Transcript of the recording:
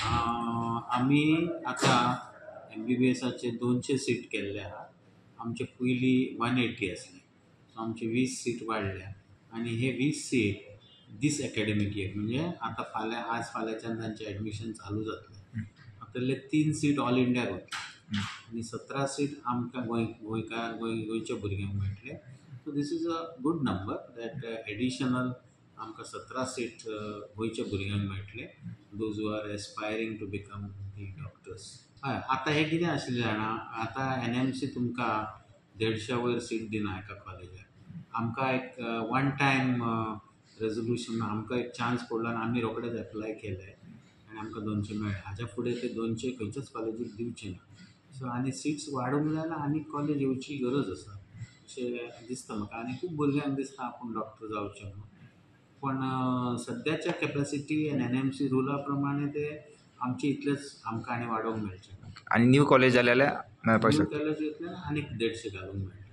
आमी आतां एमबीबीएसाचे 200 सीट केल्ले आहा. आमचे पयलीं 180 आसले, सो आमचे 20 सीट वाडल्या आनी हे 20 सीट दीस एकेडमीक इयर, म्हणजे आतां फाल्यां, आज फाल्यांच्यान तांचें एडमिशन चालू जातलें. हातूंतले 3 सीट ऑल इंडियाक वतले आनी 17 सीट आमकां गोंय गोंयकार गोंय गोंयच्या भुरग्यांक मेळटले. So this is a good number that additional आमकां 17 सीट गोंयच्या भुरग्यांक मेळटले, those who are aspiring to become the doctors. हय, आतां हें कितें आशिल्लें जाणा, आतां एनएमसी तुमकां 150 वयर सीट दिना एका कॉलेजाक. आमकां एक वन टायम रेजोल्युशन, आमकां एक चान्स पडलो आनी आमी रोखडेच एप्लाय केलें आनी आमकां 200 मेळ्ळे. हाज्या फुडें ते 200 खंयच्याच कॉलेजीक दिवचे ना. सो आनी सिट्स वाडूंक जाय जाल्यार आनी कॉलेज येवची गरज आसा अशें दिसता म्हाका. आनी खूब भुरग्यांक दिसता आपूण डॉक्टर जावचें म्हणून, पण सद्याच्या कॅपेसिटी आनी एनएमसी रुला प्रमाणे ते आमचे इतलेच आमकां आनी वाडोवंक मेळचें ना. आनी न्यू कॉलेज जाले जाल्यार मेळपाक न्यू शकता. कॉलेज येतले आनीक 150 घालूंक मेळटले.